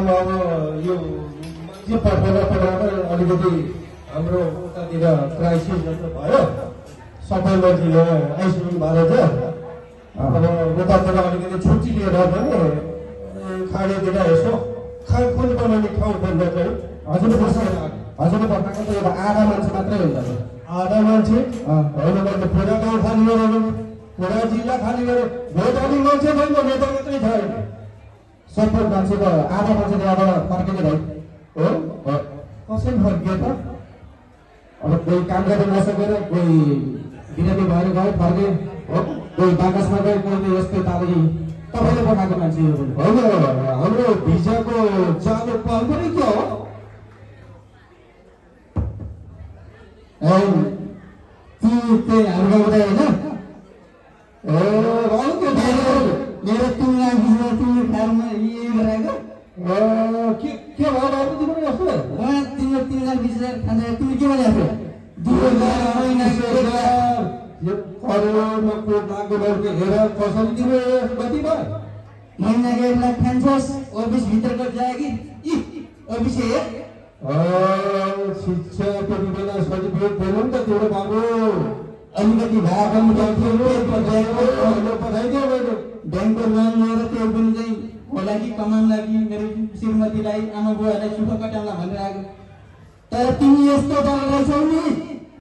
अब यो मान्छे पठाएर अलिकति हाम्रो उतातिर क्राइसिस जस्तो भयो। सबै मान्छे आइसक्नु भएको छ। अब उतातिर अलिकति छुट्टी लिएर पनि खानेतिर यसो खानखुन बनाउने ठाउँ बन्द चाहिँ हजुरले बताएको त एउटा आधा मान्छे मात्रै हुन्छ। आधा मान्छे होइन भने पुरा गाउँ खाली गऱ्यो, पुरा जिल्ला खाली गऱ्यो। भोट हाल्ने मान्छे छैन, नेता मात्रै छ। सबै मान्छेको आधा मान्छे त्यहाँबाट फर्किने भयो हो कसरी फर्कियो त? अब कोही काम गर्न नसकेर कोही बिरामी भएर गयो फर्के हो, कोही बाकसमा गयो, कोही यस्तै तालि तपाईँले पठाएको मान्छे होइन। हाम्रो भिजाको चालु पाल पनि के हो? त्यही हाम्रो गाउँदै होइन मेरो 3 लाख भिजा 3 फार्ममा यही गराएको के भयो बाबु तिम्रो यस्तो? तिम्रो 3 लाख भिजा खान्छ। तिमी के भनेको? 2 लाख महिनाको यो करोडमा कोट लाग्यो हेर कसरी तिम्रो कति भयो? महिनाको 1 लाख खान्छस्। अफिस भित्रको जागिर अफिस हे शिक्षा त्यति बेला सर्टिफिकेट दिनु नि त तिम्रो बाबु। अलिकति भाडा पनि पठाइदियो मैले। ब्याङ्कको लोन लिएर त्यो पनि चाहिँ होला कि कमाउला कि मेरो श्रीमतीलाई आमा बुवालाई सुख कटाउला भनेर आएको। तर तिमी यस्तो दल रहेछौ नि